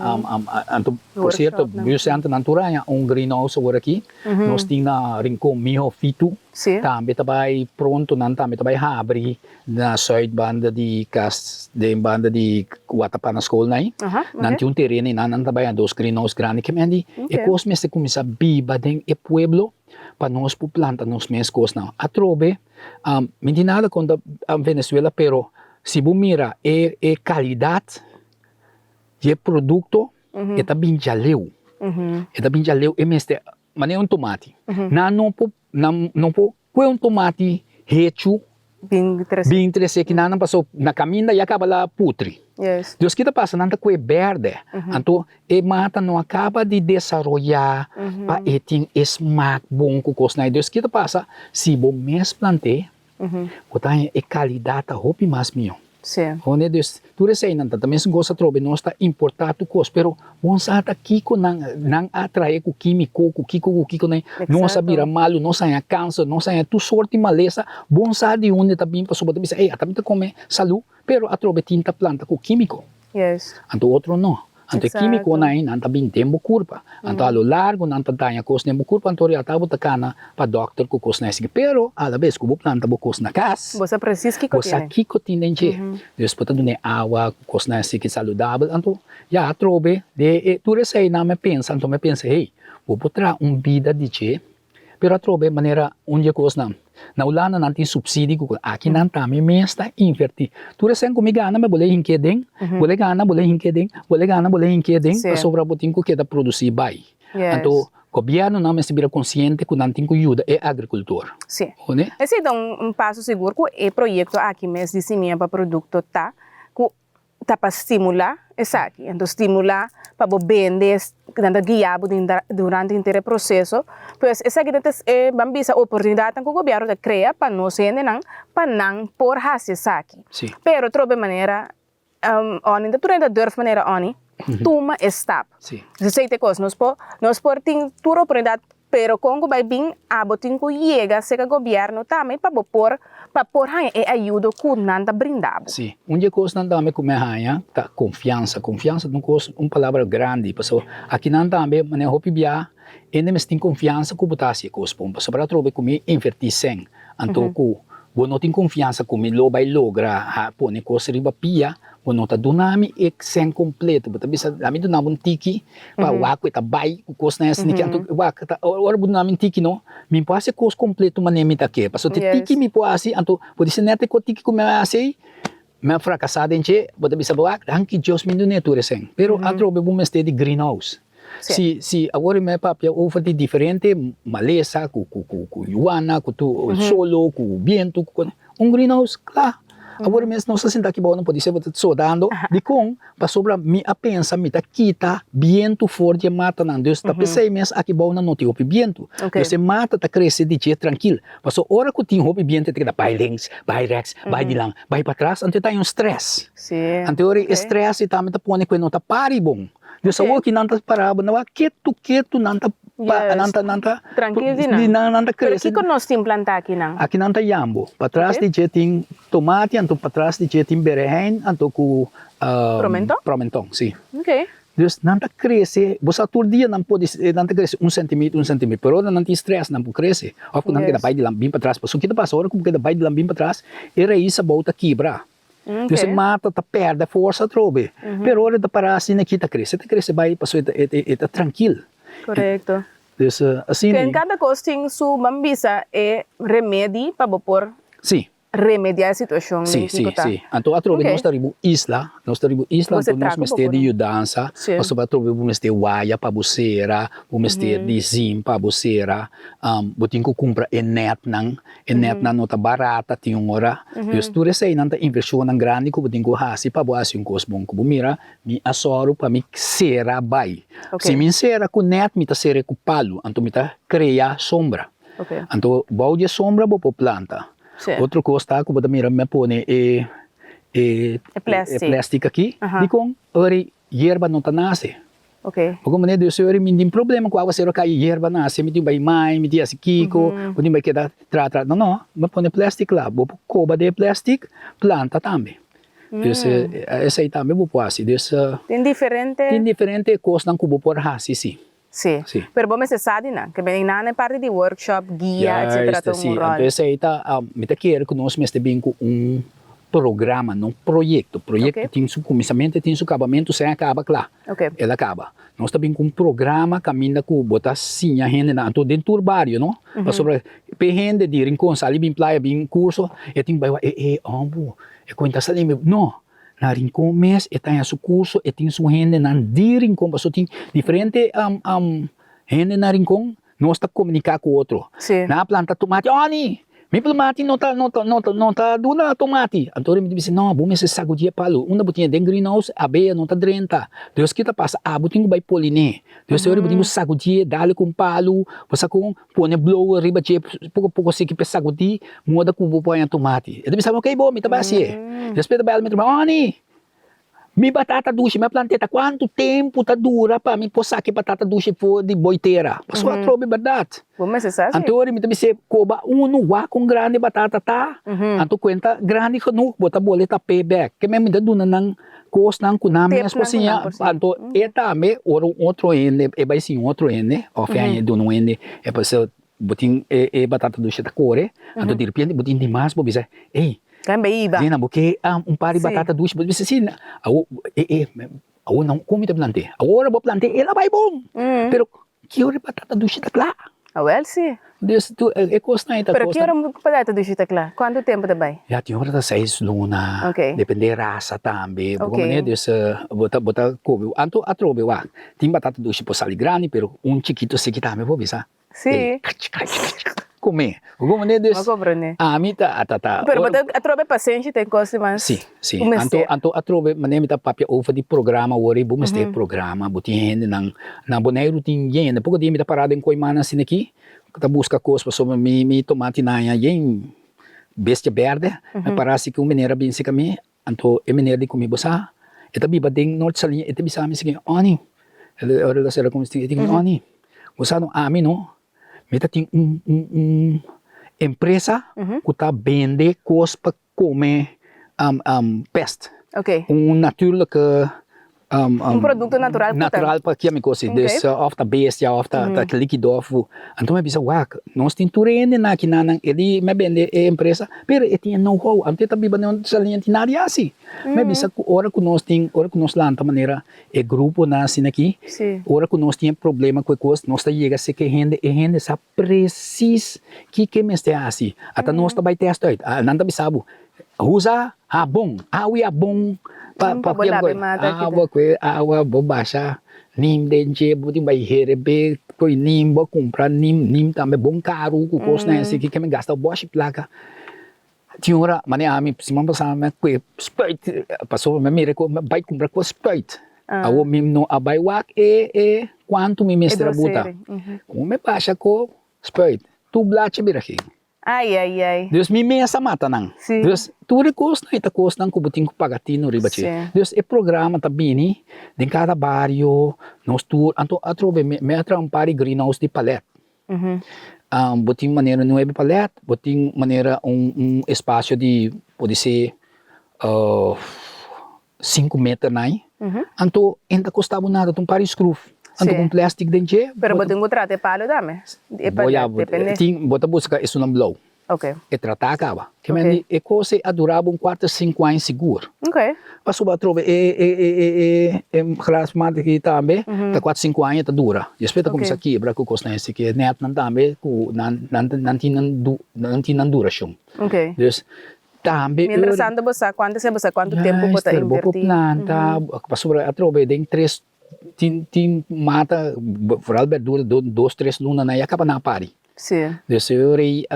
Speaker 2: anto por cierto buurtcenternan tur aña un greenhouse awor aki, nos tin na Rincon Miho Fitu tambe ta bay pronto nan tambe ta bay habri na zuid banda di cas den banda di Watapana school nan ahi, nan tin un tereno einan nan ta bay dos greenhouse grandi kimendi e cos mester cuminsa biba den e pueblo pa nos por planta nos mes cosnan atrobe. Mi tin nada kontra Venezuela pero si bo mira e e kalidat di e produkto e ta bin djaleu e ta bin djaleu e mester manera un tomati nan no por nan no por kue un tomati hechu bin trese kinan nan paso na kaminda ya kaba la putri dus kita pasa nan ta kue berde anto E mata no a kaba di desaroyá pa e tin e smak bon ku kosnan ei. Dus ki ta pasa? Si bo mes plant'é, bo ta haña e kalidat ta hopi mas mihó. Hone? Dus tur eseinan ta ta mesun kos atrobe nos ta importá tur kos, pero bo no sa ta kiko nan nan a trae ku kímiko, ku kiko ku kiko nan. Nos a bira malu, nos a haña kanser, nos a haña tur sorti malesa. Bo no sa di unda ta bin pasobra bo ta bisa, ey, ata mi ta kome salú, pero atrobe tin ta planta ku kímiko. Anto otro no. Anto e kímikonan ei nan ta bin den bo kurpa. Anto a lo largo nan ta daña kos den bo kurpa, anto rialta bo ta kana pa dòkter ku kosnan esaki. Pero alabes ku bo planta bo kos na kas,
Speaker 1: Bo sa presis kiko
Speaker 2: bo sa
Speaker 1: tene.
Speaker 2: kiko tin den dje. Dus bo ta dun'é awa ku kosnan esaki saludabel. Anto ya atrobe de e tur eseinan mi a pensa, anto mi a pensa, hey, bo por traha un bida di dje. Pero atrobe manera un di e kosnan, na Hulanda nan tin supsidi ku aki nan tambe mes ta inverti. Tur esei ku mi gana mi bole hink'é den, bole gana bole hink'é den, bole gana bole hink'é den pasobra bo tin ku keda produsí bai. Anto gobièrnunan mester bira konsiente ku nan tin ku yuda e agrikultor.
Speaker 1: Sí. Esei ta un paso sigur ku e proyekto aki mes di Simia pa Produkto ta ku ta pa stimulá esaki. Anto stimulá pa bo bende, nan ta guia bo durante henter e proseso. Pues esaki ta e ban bisa oportunidatnan ku gobièrnu ta krea pa nos hendenan pa nan por hasi esaki. Pero trobe manera Oni, ta tur hende ta durf manera Oni tuma e stap. Esei ta e kos, nos por nos por tin tur oportunidat Pero kon ku bai bin abo tin ku yega serka gobièrnu tambe pa bo por pa por haña e ayudo ku nan ta brinda bo.
Speaker 2: Sí, un di e kosnan tambe ku mi a haña ta konfiansa. Konfiansa ta un kos, un palabra grandi, pasobra akinan tambe manera hopi bia hende mester tin konfiansa ku bo ta hasi e kos bon, pasobra atrobe ku mi invertí sèn. Anto ku bo no tin konfiansa ku mi lo bai logra ha pone kos riba pia, bo no ta duna mi e sèn kompleto. Bo ta bisa, Ami duna bo un tiki pa wak ku e ta bai ku kosnan esaki. Anto wak ta ora bo duna mi un tiki no, mi por hasi e kos kompleto manera mi ta ke. Pasobra te tiki mi por hasi, anto bo di nèt e kos tiki ku mi a hasi ei, mi a frakasá den dje, bo ta bisa bo wak, danki Dios mi dun'é tur e sèn. Pero atrobe bo mester di greenhouse. Si, si, awor mi a papia over di diferente malesa ku ku ku ku yuana, ku tur solo, ku bientu, ku un greenhouse kla. Awor mes nos ta sinta aki bou no por di bo ta sodando. Dikon? Pasobra mi a pensa mi ta kita bientu for di e matanan. Dus ta p'esei mes aki bou nan no tin hopi bientu. Dus e mata ta krese di dje trankil. Pasobra ora ku tin hopi bientu e ta keda bai links, bai rèks, bai dilan, bai patras, anto e ta haña un strès. Anto ora e strès ei tambe ta pone ku e no ta pari bon. Dios awor ki nan ta para bo, nan wak ketu ketu nan ta pa nan ta nan ta
Speaker 1: Trankil di nan.
Speaker 2: di nan nan ta
Speaker 1: Pero
Speaker 2: krese.
Speaker 1: kiko nos tin plantá aki nan?
Speaker 2: Aki nan ta yambo. Patras di dje tin tomati, anto patras di dje tin berehein, anto ku
Speaker 1: Promenton?
Speaker 2: promenton, si.
Speaker 1: Ok.
Speaker 2: Dus nan ta krese, bo sa tur dia nan por nan ta krese un sentimeter, un sentimeter, pero ora nan tin stress nan por krese. Òf ku nan keda bai di lan bin patras. Pasobra ki ta pasa ora ku bo keda bai di lan bin patras, e rais abou ta kibra. Dus e mata ta perde forsa atrobe. Pero ora e ta para asina aki ta crece, ta crece bai pasobra e ta trankil.
Speaker 1: Correcto.
Speaker 2: Dus asina.
Speaker 1: Ken cada cos tin su, ban bisa, e remedi pa bo por remedia e situacion
Speaker 2: Si, si, si. Anto atrobe nos ta riba un isla, nos ta riba un isla anto nos mester di yudansa pasobra atrobe bo mester waya pa bo sera, bo mester di zin pa bo sera, bo tin cu cumpra e netnan. E netnan no ta barata, tin un ora. Dus tur eseinan ta invershonnan grandi ku bo tin ku hasi pa bo hasi un kos bon. Ku bo mira, mi a sòru pa mi sera bai. Si mi sera ku nèt, mi ta sera ku palu, anto mi ta krea sombra. Anto bou di e sombra bo por planta. Otro kos ta ku bo ta mira mi a pone e e plèstik aki. Dikon? Ora yerba no ta nase.
Speaker 1: Ok.
Speaker 2: Bo como Dios señor mi tin problema cu aguacero cay yerba nace mi tin bay mai mi tin haci kico bo tin bay keda tra tra no no mi pone plastic la bo por coba den e plastic planta tambe dus esey tambe bo por haci dus
Speaker 1: Tin diferente.
Speaker 2: Tin diferente cosnan cu bo por haci si.
Speaker 1: Si.
Speaker 2: Si.
Speaker 1: Pero bo mester sa di nan ke bini nan e parti di workshop guia etcetera
Speaker 2: Juist
Speaker 1: ta
Speaker 2: si
Speaker 1: un rol.
Speaker 2: anto esey ta mi ta kere cu nos mester bin cu un programa no proyecto proyecto tin su cuminsamiento y tin su cabamento esey a caba cla. El a caba. Nos ta bin cu un programa caminda cu bo ta siña hendenan, anto den tur bario no, pasobra p'e hende di Rincon sali bin playa bin curso e tin bay wak e e hombo e cuenta sa limbe, no, na Rincon mes e ta haña su curso e tin su hendenan di Rincon pasobra tin diferente hende na Rincon Nos ta komuniká ku otro. Nan a planta tomati, Oni, mi tomati no ta no ta no ta no ta duna tomati. Anto mi ta bisa, no, bo mester sagudí e palu. Unda bo tin e den greenhouse, abeya no ta drenta. Dios ki ta pasa? Abo tin ku bai polin'é. Dios ta ora bo tin ku sagudí, dale ku un palu, bo sa kon pone blower riba dje poko poko así pa e sagudí, moda ku bo por haña tomati. E ta bisa, ok bo, mi ta bai hasié. Despues e ta bai al mi ta bisa, Oni, Mi batata dushi mi a plant'é ta kuantu tempu ta dura pa mi por saka e batata dushi for di boi tera? Pasobra atrobe bèrdat.
Speaker 1: Bo mester sa si.
Speaker 2: Anto ora mi ta bis'é koba unu wak kon grandi e batata ta, anto kuenta grandi genoeg bo ta bole tap'é bèk. Ke men mi ta duna nan kosnan ku nan mes por siña, anto e tambe ora un otro hende e bai siña un otro hende òf e duna un hende e por Bo tin e e batata dushi ta kore, anto di repente bo tin dimas bo bisa, ey,
Speaker 1: Kan bay iba.
Speaker 2: Zena bo ke un par di
Speaker 1: Sí.
Speaker 2: batata dushi, bo bisa si, awo e e awo nan kon mi ta plant'é? Awor bo plant'é el a bay bon, pero ki ora e batata dushi ta kla?
Speaker 1: Awel si.
Speaker 2: Dus tu e kosnan ei ta
Speaker 1: Pero ki
Speaker 2: kosnan.
Speaker 1: ora un batata dushi ta kla? Kuantu tempu ta bay?
Speaker 2: Ya tin ora ta seis luna,
Speaker 1: Ok.
Speaker 2: depende rasa tambe, bo
Speaker 1: Ok.
Speaker 2: manera dus bo ta bo ta kobe, anto atrobe wak, tin batata dushi por sali grandi pero un chikito siki tambe por bisa.
Speaker 1: Sí.
Speaker 2: Come. Bo dus.
Speaker 1: Bo comprende.
Speaker 2: Ami ta ta ta.
Speaker 1: Pero bo ta atrobe pasenshi ta e cos di mas.
Speaker 2: Sí, sí. Anto anto atrobe manera mi ta papia over di programa awor bo mester programa, bo tin hendenan na Boneiru tin yen. Poko dia mi ta para den Koiman asina aki ta buska cos pasobra mi mi tomati nan a yen bestia berde. Mi para asiki un meneer a bin seka mi Anto e meneer di ku mi, Bo sa, e ta biba den Noord Saliña, e ta bisa mi sigui, Oni, ora el a sera ku mi, e di ku mi, Oni, bo sa no, ami no, mi ta tin un un un empresa ku ta bende kos pa kome pest, un natuurlijke.
Speaker 1: Un produkto natural ku ta.
Speaker 2: Natural pa kemiko si. Dus òf ta bestia òf ta likido òf. Anto mi a bisa wak nos tin tur e hendenan aki nan e di mi a bende e empresa pero e tin e know how anto e ta biba den un saliña tin nadie hasi. Mi a bisa ku ora ku nos tin ora ku nos lanta manera e gruponan asina aki ora ku nos tin e problema ku e kos nos ta yega seke e hende e hende sa presis kiko e mester hasi. Ata nos ta bai test uit nan ta bisa bo Usa habon, awa habon pa
Speaker 1: Pa bo laba e mata kita.
Speaker 2: Awa ku e awa bo basha nim den dje bo tin bai herebe ku e nim bo kumpra nim, nim tambe bon karu ku kosnan asi ke mi gasta boshi plaka. Tin ora manera ami siman pasa mi a kue spuit pasobra mi a mira ku mi a bai kumpra ku spuit awor mi no a bai wak e e kuantu mi mester a buta ku mi basha ku spuit tur blachi bira gel.
Speaker 1: Ai ai ai.
Speaker 2: Dus mi mes a mata nan.
Speaker 1: Sí.
Speaker 2: Dus tur e kosnan e ta kosnan ku bo tin ku paga tinu riba dje.
Speaker 1: Sí.
Speaker 2: Dus e programa ta bini den kada bario, nos tur, anto atrobe mi mi a traha un par di greenhouse di palet. Bo tin manera nuebe palet, bo tin manera un un espasio di podisé Sinku meter nai, anto e no ta kosta bo nada, ta un par di skruf, anto ku un plastic den dje.
Speaker 1: Pero bo tin ku trata e palu tambe? E
Speaker 2: Bo ya,
Speaker 1: depende.
Speaker 2: tin, bo ta buska esunnan blou.
Speaker 1: Ok.
Speaker 2: E trata a kaba. Ke men di e kos ei a dura bo un kuater sinku aña sigur.
Speaker 1: Ok.
Speaker 2: Pasobra atrobe e e e e e e grasmat aki tambe ta kuater sinku aña ta dura. Despues ta kuminsá kibra ku kosnan esei ke netnan tambe ku nan nan nan tin nan du nan tin nan durashon.
Speaker 1: Ok.
Speaker 2: Dus Tambe ora.
Speaker 1: Mientras tanto bo sa cuanto bo sa cuanto tempo bo ta
Speaker 2: Luister, bo por
Speaker 1: inverti.
Speaker 2: planta, pasobra atrobe den tres tin tin mata vooral berdura dos tres luna nan ya caba nan a pari.
Speaker 1: Si.
Speaker 2: Dus e ora ei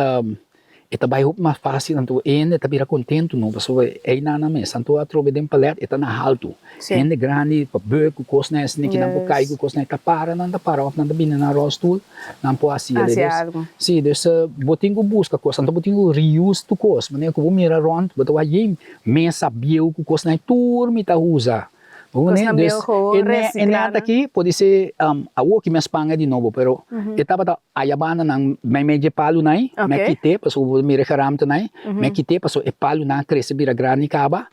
Speaker 2: e ta bai hopi mas facil anto hende ta bira contento no pasobra einan nan mes anto atrobe den palet e ta na halto.
Speaker 1: Si.
Speaker 2: Hende grandi pa buk ku kosnan esei ki nan por kai ku kosnan ta para nan ta para of nan ta bini na rolstoel nan por hasi
Speaker 1: Hasi
Speaker 2: dus
Speaker 1: algu.
Speaker 2: si dus bo tin ku buska kos anto bo tin ku reuse tur kos manera ku bo mira rond bo ta wak yei mesa bieu ku kosnan tur mi ta usa bo
Speaker 1: Kosnan
Speaker 2: dus
Speaker 1: bieu gewoon
Speaker 2: e ne e
Speaker 1: resikla
Speaker 2: net
Speaker 1: nan.
Speaker 2: aki podise awor ki mi a spanga di nobo pero e tabata Aya banda nan meimei dje palunan ei, mi a kit'é pasobra bo ta mira e geramtenan ei, mi a kit'é pasobra e palunan a krese bira grandi kaba,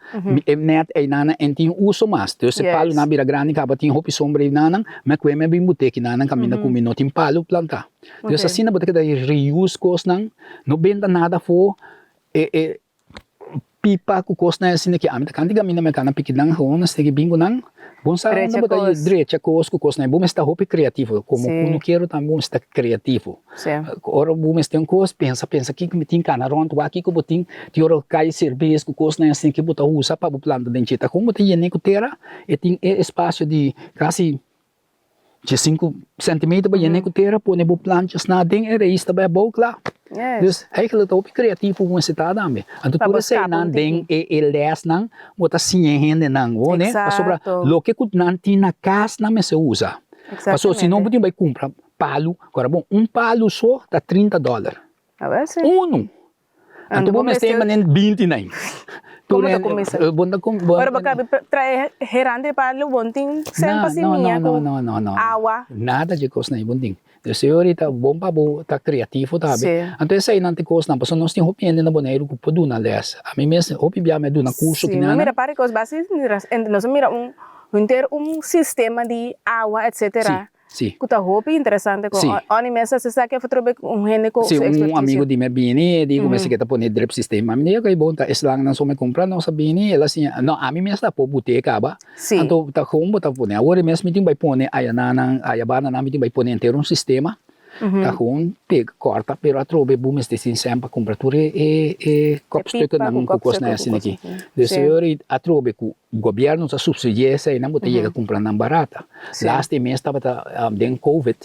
Speaker 2: e nèt einanan en tin uso mas, dus e palunan a bira grandi kaba tin hopi sombra einanan, mi a kue mi a bin but'é kinanan kaminda ku mi no tin palu plantá. Dus asina bo ta keda reuse kosnan, no benta nada afó, e e Pipa ku kosnan asina ki ami ta kanta kaminda mi a kana piki nan gewoon nan steki bin ku nan bon sa unda bo ta drecha kos ku kosnan bo mester ta hopi kreativo komo kunukero tambe bo mester ta kreativo ora bo mester un kos pensa pensa kiko mi tin kana rònt wak kiko bo tin tin ora kai serbes ku kosnan asina ki bo ta usa pa bo planta den dje ta kon bo ta yene ku tera e tin e espasio di kasi Dje sinku sentimeter pa yene ku tera pone bo plantjes na den e reis ta bai abou kla. Dus eigenlijk ta hopi kreativo ku mester ta tambe. Anto tur eseinan den e e lèsnan bo ta siña e hendenan bo ne pasobra loke ku nan tin na kas nan mester usa. Pasobra si no bo tin bai kumpra palu, kora bon un palu so ta trinta dòler. Unu! Anto bo mester manen 20 nai.
Speaker 1: Como ta cuminsa? Ora bo cabe trae herante pa lo bon tin sen pa simia cu awa.
Speaker 2: Nada dje cosnan ei bon tin. Dus e ora ta bon pa bo ta creativo tambe. Anto eseinan ta e cosnan pasobra nos tin hopi hende na Boneiru cu por duna les. Ami mes hopi bia mi a duna curso
Speaker 1: Si, mi mira par di cos basi nos a mira un henter un sistema di awa etcetera.
Speaker 2: Sí.
Speaker 1: Ku ta hopi interesante ku
Speaker 2: Sí.
Speaker 1: Oni mes a sa ke atrobe ku un hende ku
Speaker 2: Sí,
Speaker 1: su
Speaker 2: un
Speaker 1: ekspertisio.
Speaker 2: amigo di mi a bini, e di ku mester ke ta pone drip system. Ami di, ok, bon, ta esnan nan so mi kumpra, nos a bini, el a siña, no, ami mes ta por but'é kaba.
Speaker 1: Sí.
Speaker 2: Anto ta kon bo ta pone. Awor e mes mi tin bai pone aya nan nan, aya banda nan mi tin bai pone henter un sistema. Ta kon pega, kòrta, pero atrobe bo mester tin sèn pa kumpra tur e e e kopstukkennan ku kosnan asina aki. Dus e ora atrobe ku Gobierno ta subsidia eseinan bo ta yega cumpra nan barata. Laatste mes tabata den covid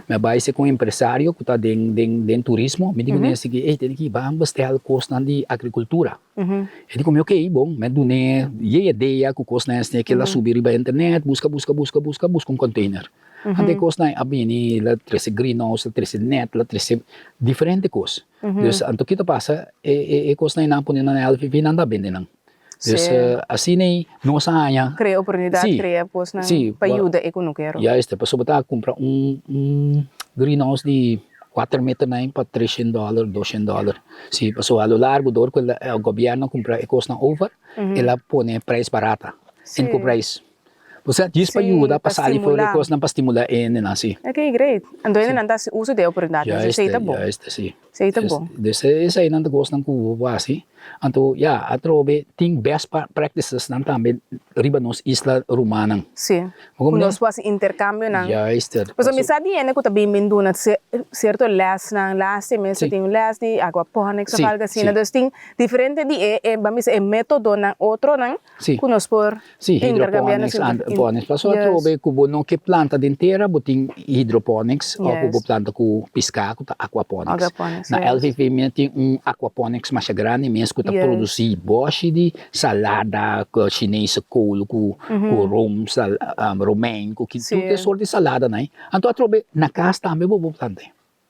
Speaker 2: mi a bai si cu un empresario cu ta den den den turismo mi di cune esaki ey tene ki ban bestel cosnan di agricultura. E di cu mi ok bon mi a dune ye idea cu cosnan esaki el a subi riba internet busca busca busca busca busca un container. Anto e cosnan a bini el a trece greenhouse el a trece net el a trece diferente cos. Dus anto ki ta pasa e e cosnan nan a pone nan LVV nan ta bende nan. Dus asina ei nos a haña.
Speaker 1: Krea oportunidat, krea kosnan pa yuda e kunukero.
Speaker 2: Juist, pasobra bo ta kumpra un un greenhouse di kuater meter na pa treshen dòler, doshen dòler. Si, pasobra a lo largo dor ku e gobièrnu a kumpra e kosnan over, el a pone e preis barata. En ku preis. Osea, djis pa
Speaker 1: Sí,
Speaker 2: yuda pa
Speaker 1: pa
Speaker 2: sali for di
Speaker 1: stimulá.
Speaker 2: kosnan pa stimulá e hendenan, sí.
Speaker 1: Ok, great. Anto hendenan ta hasi uso di e oportunidat,
Speaker 2: Juist,
Speaker 1: esei ta bon.
Speaker 2: juist, sí.
Speaker 1: Esei ta bon.
Speaker 2: Dus eseinan ta kosnan ku bo hasi. Anto, ya, atrobe tin best practicesnan tambe riba nos isla rumannan.
Speaker 1: Sí.
Speaker 2: Bo
Speaker 1: Ku
Speaker 2: comprende?
Speaker 1: nos por hasi interkambionan.
Speaker 2: Juist.
Speaker 1: Pasobra mi sa di hende ku ta bin bin duna sierto lèsnan, laatste mes ta
Speaker 2: Sí.
Speaker 1: tin un lès di aquaponics of
Speaker 2: Sí,
Speaker 1: algo asina.
Speaker 2: sí.
Speaker 1: Dus tin diferente di e, e, ban bisa e metodonan, otronan
Speaker 2: Sí.
Speaker 1: ku nos por
Speaker 2: Sí,
Speaker 1: interkambiá
Speaker 2: hydroponics,
Speaker 1: nos
Speaker 2: and ponics. Pasobra
Speaker 1: Yes.
Speaker 2: atrobe ku bo no ke planta den tera, bo tin hydroponics òf ku bo
Speaker 1: Yes.
Speaker 2: planta ku piská ku ta aquaponics.
Speaker 1: Aquaponics,
Speaker 2: Na
Speaker 1: yes.
Speaker 2: LVV mi tin un aquaponics masha grandi mes ku ta
Speaker 1: Yes.
Speaker 2: produsí bòshi di salada, ku chinese kool, ku ku rom, sal, romein, ku ki
Speaker 1: Sí.
Speaker 2: tur e sort di saladanan ei. Anto atrobe na kas tambe bo por planta.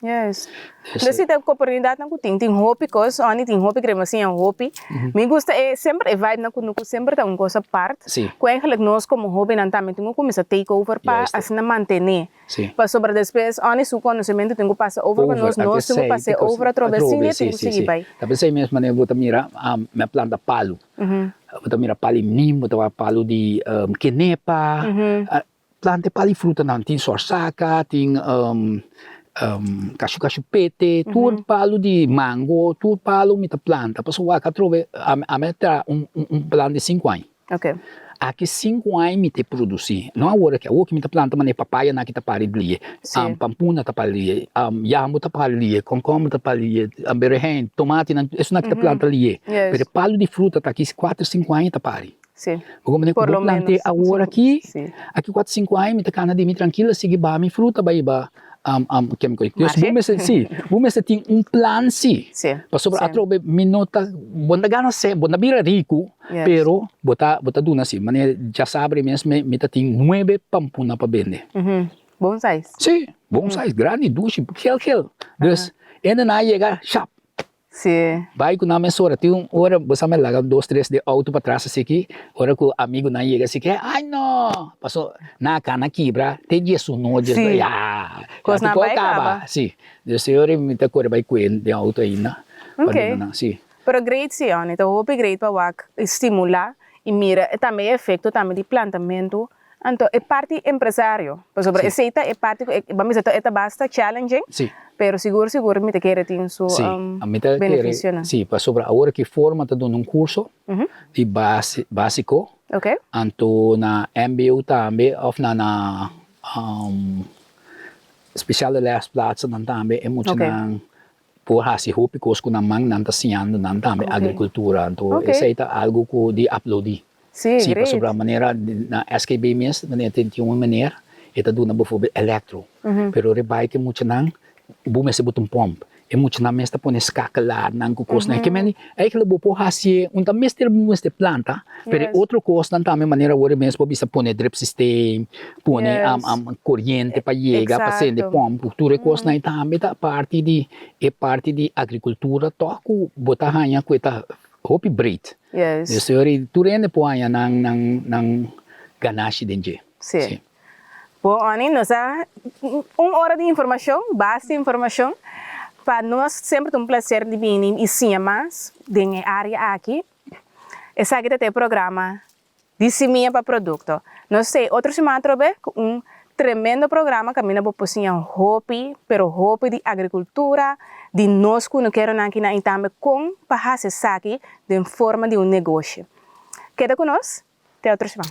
Speaker 1: Yes. Entonces si ta oportunidadnan cu tin, tin hopi cos, oni tin hopi crema siña hopi. Mi gusta e semper e vibe nan cu nucu semper ta un cos apart.
Speaker 2: Sí.
Speaker 1: Cu eigenlijk nos como hobennan tambe tin cu cuminsa take over pa
Speaker 2: Juist.
Speaker 1: asina mantene.
Speaker 2: Sí.
Speaker 1: Pasobra despues oni su conocemento tin cu pasa over pa nos,
Speaker 2: Over,
Speaker 1: nos tin cu
Speaker 2: antes
Speaker 1: pasa
Speaker 2: sei,
Speaker 1: over atrobe,
Speaker 2: atrobe,
Speaker 1: asina
Speaker 2: sí,
Speaker 1: tin cu
Speaker 2: sí,
Speaker 1: sigui
Speaker 2: sí.
Speaker 1: bay.
Speaker 2: Ta pesey mes manera bo ta mira, mi a planta palu. Bo ta mira palu di nim, bo ta mira palu di kenepa, Planta e pal di frutanan, tin sorsaka, tin kashu kashu pete, tur palu di mango, tur palu mi ta planta. Pasobra wak atrobe ami a traha un plan di sinku aña. Aki sinku aña mi ta produsi, no awor aki, awor ki mi ta planta manera papayanan ki ta pari lie, pampuna ta pari lie, yambo ta pari lie, konkomber ta pari lie, berehein, tomatinan, esunnan ki ta planta lie. Pero e palu di fruta ta aki kuater sinku aña ta pari.
Speaker 1: Sí.
Speaker 2: Bo comprende?
Speaker 1: Por
Speaker 2: Bo
Speaker 1: lo
Speaker 2: plant'é
Speaker 1: menos.
Speaker 2: awor aki,
Speaker 1: Sí.
Speaker 2: aki kuater sinku aña mi ta kana di mi trankila sigui baha mi fruta bai riba chemical. Dus bo
Speaker 1: Marshe?
Speaker 2: mester, sí, bo mester tin un plan sí.
Speaker 1: Sí,
Speaker 2: Pasobra
Speaker 1: sí.
Speaker 2: atrobe mi no ta, bo no ta gana sèn, bo no ta bira riku,
Speaker 1: Yes.
Speaker 2: pero bo ta, bo ta duna sí. Manera djasabra mes mi mi ta tin nuebe pampuna pa bende.
Speaker 1: Mhm. Bon size.
Speaker 2: Sí, bon size, grandi, dushi, gel gel. Dus, ende nan a yega, shap,
Speaker 1: Sí.
Speaker 2: Bai ku nan mesora. Tin un ora bo sa mi a laga dos tres den outo patras asiki, ora ku amigunan yega asiki, ay no! Paso nan a kana kibra te diesuno, dies
Speaker 1: Sí.
Speaker 2: ya,
Speaker 1: Kos
Speaker 2: ya
Speaker 1: nan
Speaker 2: tur
Speaker 1: bai
Speaker 2: kaba.
Speaker 1: kaba.
Speaker 2: Sí. Dus e ora mi ta kore bai kue den outo ainda pa
Speaker 1: Ok.
Speaker 2: duna nan, sí.
Speaker 1: Pero great sí, Onnie. Ta hopi great pa wak stimula y mira tambe e efecto tambe di plantamentu Anto e parti empresario, pasobra
Speaker 2: Sí.
Speaker 1: esei ta e parti ku e ban bisa e ta basta challenging,
Speaker 2: Sí.
Speaker 1: pero sigur sigur mi ta kere tin su
Speaker 2: Sí,
Speaker 1: um,
Speaker 2: a mi ta kere,
Speaker 1: beneficionan.
Speaker 2: sí, pasobra awor ki forma ta duna un curso di base, basico,
Speaker 1: Ok,
Speaker 2: anto na mbo tambe of na na um, speciale lesplaatsennan tambe e muchanan Por hasi hopi kos ku nan man, nan ta siñando nan tambe agrikultura. Anto esei ta algu ku di aplaudí.
Speaker 1: Sí,
Speaker 2: Sí,
Speaker 1: great.
Speaker 2: pasobra manera na SKB mes, manera tin tin un meneer, e ta duna bijvoorbeeld elektro. Pero ora e bai ku e muchanan, bo mester bota un pòmp. E muchanan mes ta pone skakelaarnan ku kosnan. Ke mende, eigenlijk bo por hasié, un ta mester mester planta, Pero e otro kosnan tambe manera awor e mes por bisa pone drip systeem, pone koriente pa yega pa sende pòmp, tur e kosnan ei tambe ta parti di e parti di agrikultura tòg ku bo ta haña ku e ta hopi breed. Dus tur hende por haña nan nan ganashi den dje.
Speaker 1: Sí. Bo Onnie, nos a un ora di informashon, basta informashon. Pa nos semper ta un placer di bini i siña mas den e área aki. Esaki ta ta e programa di Simia pa Produkto. Nos ta e otro siman atrobe ku un tremendo programa kaminda bo por siña hopi, pero hopi di agrikultura, di nos kunukeronan akinan i tambe kon pa hasi esaki den forma di un negoshi. Keda ku nos te otro siman.